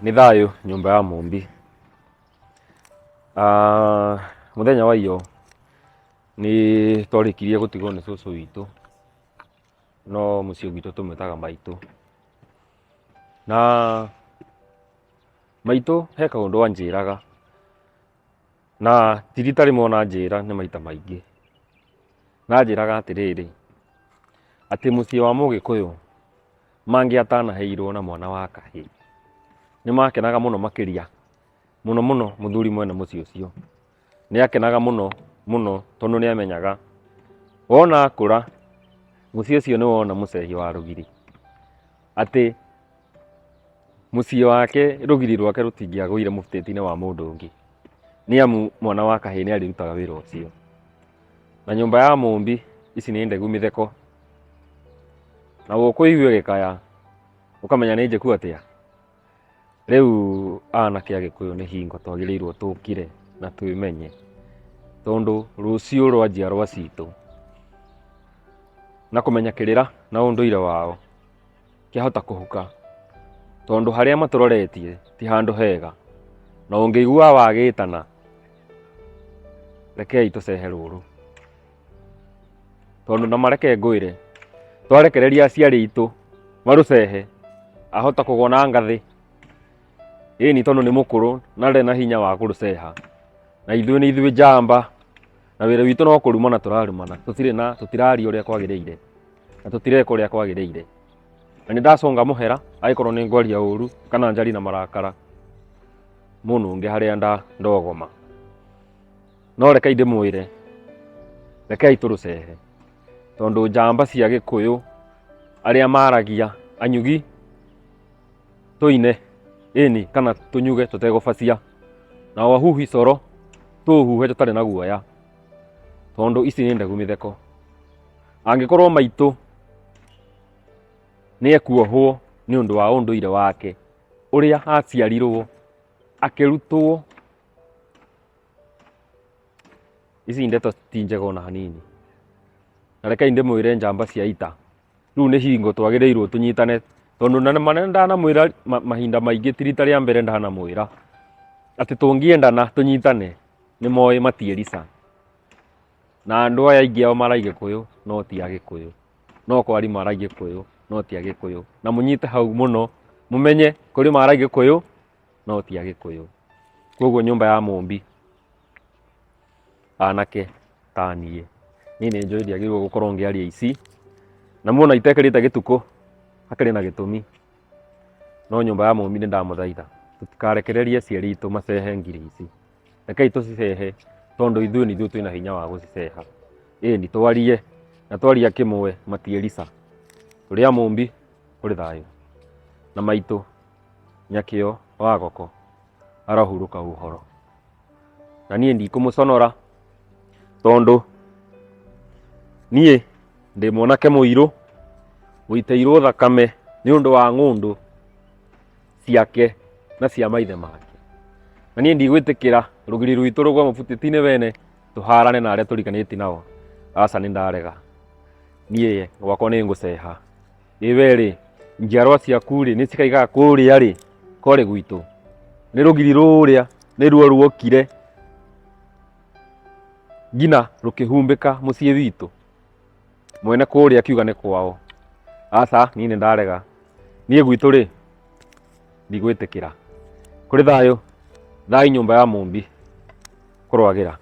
Nĩ thayũ nyũmba ya Mũmbi. Mũthenya wa iyo nĩ twarĩkirie gũtigwo nĩ cũcũ witũ, no mũciĩ gwitũ tũmwĩtaga maitũ. Na maitũ he kaũndũ anjĩraga, na ti rita rĩmwe ona anjĩra nĩ maita maingĩ. Na anjĩraga atĩrĩrĩ, atĩ mũciĩ wa mũgĩkũyũ mangĩatanaheirwo na mwana wa kahĩĩ, nĩ makenaga mũno makĩria, mũno mũno mũthuri mwene mũciĩ ũcio. Nĩ akenaga mũno mũno tondũ nĩ amenyaga wona akũra, mũciĩ ũcio nĩ wona mũcehi wa rũgiri. Atĩ mũciĩ wake rũgiri rwake rũtingĩagũire mũbutĩti-inĩ wa mũndũ ũngĩ, nĩ amu mwana wa kahĩĩ nĩ arĩrutaga wĩra ũcio. Na nyũmba ya mũmbi ici nĩ ndegu mĩtheko, na ũkũigua ĩgĩkaya ũkamenya nĩ njĩku atĩa. Rĩu anake a Gĩkũyũ nĩ hingo twagĩrĩirwo tũkire na twĩmenye, tondũ rũciũ rwa njiarwa citũ na kũmenya kĩrĩra na ũndũire wao kĩahota kũhuka, tondũ harĩa matũroretie ti handũ hega, na ũngĩigua wagĩtana rekei tũcehe rũrũ. Tondũ na mareke ngwĩre, twarekereria aciari aitũ marũcehe, ahota kũgwa na ngathĩ, ĩni tondũ nĩ mũkũrũ na ndarĩ na hinya wa kũrũceha. Na ithuĩ nĩ ithuĩ njamba, na wĩra witũ no kũrumana tũrarumana, tũtirĩ na tũtiraria ũrĩa kwagĩrĩire, na tũtireka ũrĩa kwagĩrĩire. Na nĩ ndacũnga mũhera angĩkorwo nĩ ngwaria ũru kana njarie na marakara mũnũnge harĩa ndogoma. No rekei ndĩmwĩre, rekei tũrũcehe, tondũ njamba cia Gĩkũyũ arĩa maragia anyugi tũine ĩni kana tũnyuge tũtegũbacia, nao ahuhi coro tũũhuhe tũtarĩ na guoya, tondũ ici nĩ ndegu mĩtheko. Angĩkorwo maitũ nĩ ekuohwo nĩ ũndũ wa ũndũire wake ũrĩa aciarirwo akĩrutwo. Ici ndeto ti njega ona hanini. Na rekei ndĩmwĩre njamba cia ita, rĩu nĩ hingo twagĩrĩirwo tũnyitane, tondũ na nĩ ndanamwĩra mahinda maingĩ, ti rita rĩa mbere ndanamwĩra atĩ tũngĩendana tũnyitane nĩ moĩ matiĩrica. Na andũ aya aingĩ ao mara Gĩkũyũ no ti Agĩkũyũ, no kwari mara Gĩkũyũ no ti Agĩkũyũ. Na mũnyite hau mũno mũmenye kũrĩ mara Gĩkũyũ no ti Agĩkũyũ. Koguo nyũmba ya Mũmbi, anake ta niĩ, niĩ nĩ njũĩ ndiagĩrĩirwo gũkorwo ngĩaria ici, na muona itekĩrĩte gĩtukũ hakĩrĩ na gĩtũmi. No nyũmba ya Mũmbi nĩ ndamũthaitha tũtikarekererie aciari aitũ macehe ngiri ici. Rekei tũcicehe tondũ ithuĩ nĩ ithuĩ twĩna hinya wa gũciceha. Ĩni twarie na twaria kĩmwe matiĩrica. Tũrĩ a Mũmbi kũrĩ thayũ na maitũ Nyakĩo wa Goko arohurũka ũhoro. Na niĩ ndikũmũconora tondũ niĩ ndĩ mwanake mũirũ ũitĩirwo thakame nĩ ũndũ wa ng'ũndũ ciake na cia maithe make. Na niĩ ndigwĩtĩkĩra rũgiri rwitũ rũgwe mũbutĩti-inĩ wene tũharane na arĩa tũriganĩtie nao. Aca nĩ ndarega. Niĩ gwakwa nĩ ngũceha. Ĩ we-rĩ, njiarwa ciaku-rĩ, nĩ cikaigaga kũrĩa-rĩ, korĩ gwitũ? Nĩ rũgiri rũrĩa nĩruo ruokire nginya rũkĩhumbĩka mũciĩ witũ. Mwene kũrĩa akiuga nĩ kwao. Aca, niĩ nĩ ndarega. Niĩ gwitũ-rĩ, ndigwĩtĩkĩra. Kũrĩ thayũ, thayũ nyũmba ya Mũmbi, kũroagĩra.